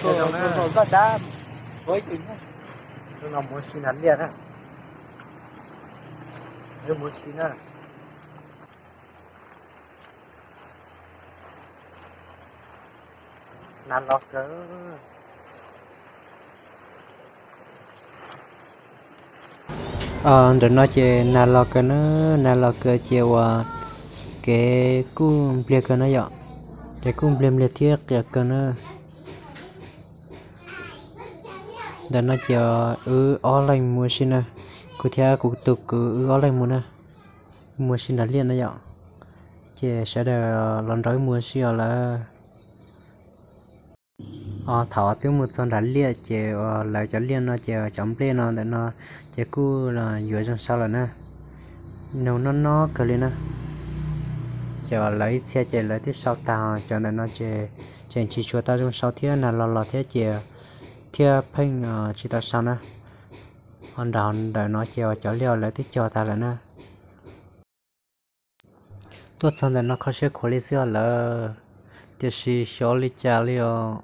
Zoo na. Hnub no mus ua si nas liaj na. Wb mus ua si na. Nas los kawg. Ntawm no ces nas los kawg na, nas los kawg ces uas kev kuj npliag kawg na yom, kev kuj npliag npliag thiab qias kawg na. Ntawm no ces wb ob leeg mus ua si na, kuv thiab kuv tus kwv wb ob leeg mus na, mus ua si nas liaj na yom. Ces sawv daws los nrog wb mus ua si os lawm. Thaum twb mus txog nram liaj ces lawv cov liaj no ces cov nplej no ntawm no ces kuj yuav zoo sau lawm na. Nug no no kawg li na. Ces lawv ib txhia ces lawv twb sau tag, cov ntawm no ces tseem tsis tshua tau zoo sau thiab, nas los los thiab ces thiaj pheej tsis tau sau na. Ho nram ntawm no ces cov liaj lawv twb cog tag lawm na. Tuaj txog ntawm no kho siab khuav li xwb os lawm, tiam sis xyov li cas li os,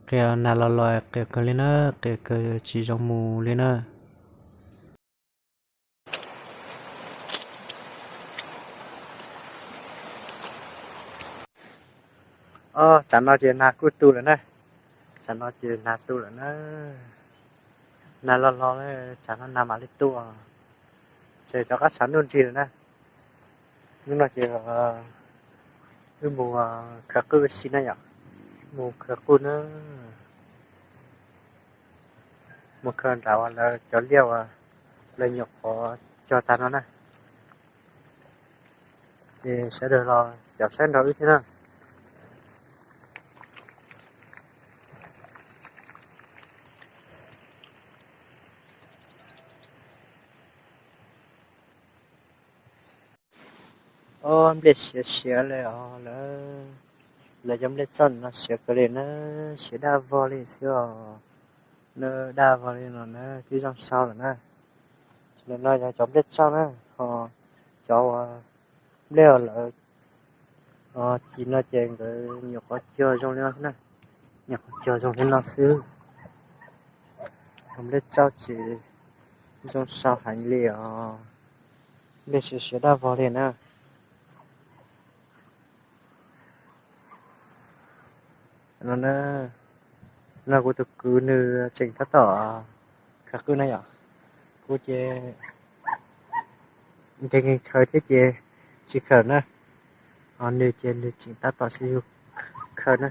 qias, nas los los qias kawg li na, qias kawg tsis zoo mus li na. Tsam no ces nas kuj tu lawm na, tsam no ces nas tu lawm na, nas los los, tsam no nas mam li tu, ces rov qab tshav ntuj nrig lawm na. Hnub no ces wb mus khaws qwj ua si na yom, mus khaws qwj na, mus khaws nram uas lawv cov liaj uas lawv nyuam qhuav cog tag no na. Ces sawv daws los caum saib nrog wb thiab na. Ob, nplej siav siav li os lawm. Lawv cov nplej txoj no siav kawg li na, siav daj vog li xwb os. Na, daj vog li no na twb zoo sau lawm na. Ntawm no yog cov nplej txoj na, ho cov uas nplej uas lawv ci no ces nkawd nyuam qhuav cog zoo li no xwb na, nyuam qhuav cog zoo li no xwb. Cov nplej txoj ces zoo sau heev li os, nplej siav siav daj vog li na. No, no kuv tus kwv nws tseem tab tom khaws qwj na yom. Kuv ces nkees nkees khaws thiab ces tsis khaws na. Ho nws ces nws tseem tab tom sib zug khaws na.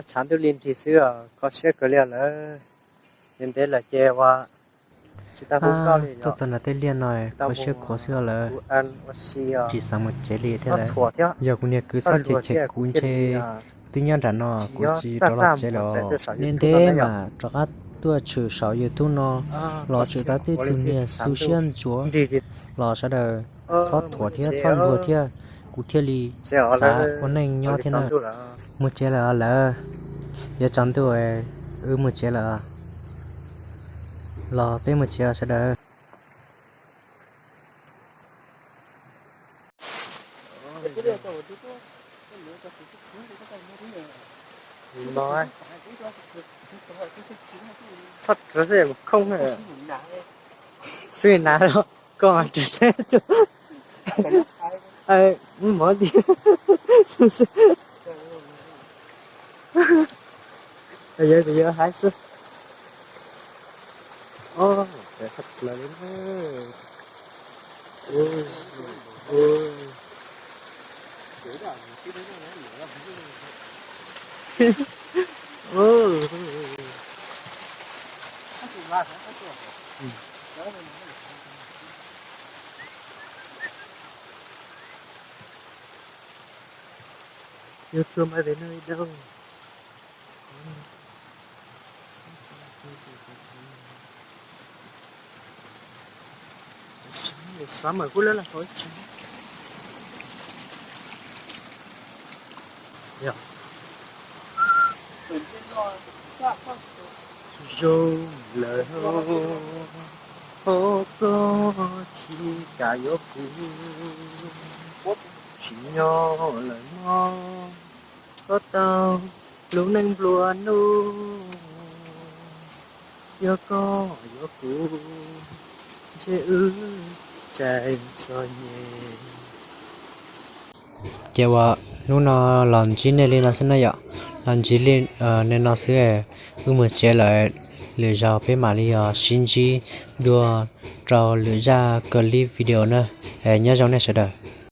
Tshav ntuj li nrig xwb os, kho siab kawg li os lawm. Ntev ntev lawm ces ua tsis tau hu koj li. Tuaj txog nram tej liaj no kho siab khuav xwb os lawm. Tsis xav mus tsev li thiab lawm. Yog kuv niag kwv txhob cem chem kuv ntshe twb nyob nram no, kuv tsis rov los tsev lawm. Ntev ntev mas rov qab tuaj tshwm saum YouTube no los tshwm tau tej tug niag xu siab ntsuav los sawv daws txhob thuam thiab txhob luag thiab, kuv thiaj li xav ua neej nyob thiab na. Mus tsev lawm os lawm, yuav tsaus ntuj, wb mus tsev lawm. Los peb mus tsev os sawv daws. Txhob rov xwb, khooj xwb na, koj mas rov seb. Mov tiag. Yog kuv yuav hais xwb. Os, qab plaws li na. Yo tuaj maj ve no ib dau. Xav mas kuj lab lab hov tsis. Zoo lawm hov, hov koj tsis kam yuav kuv. Tsis nyob lawm no, koj tau lub neej nplua nuj, yog koj yuav kuv, ntshe wb tseem txom nyem. Ces uas hnub no los ntsib nej li no xwb na yom, los ntsib li nej no xwb, wb mus tsev lawm, lwm zaus peb mam li yog sib ntsib dua rau lwm zaj clip video na. Nyob zoo nej sawv daws.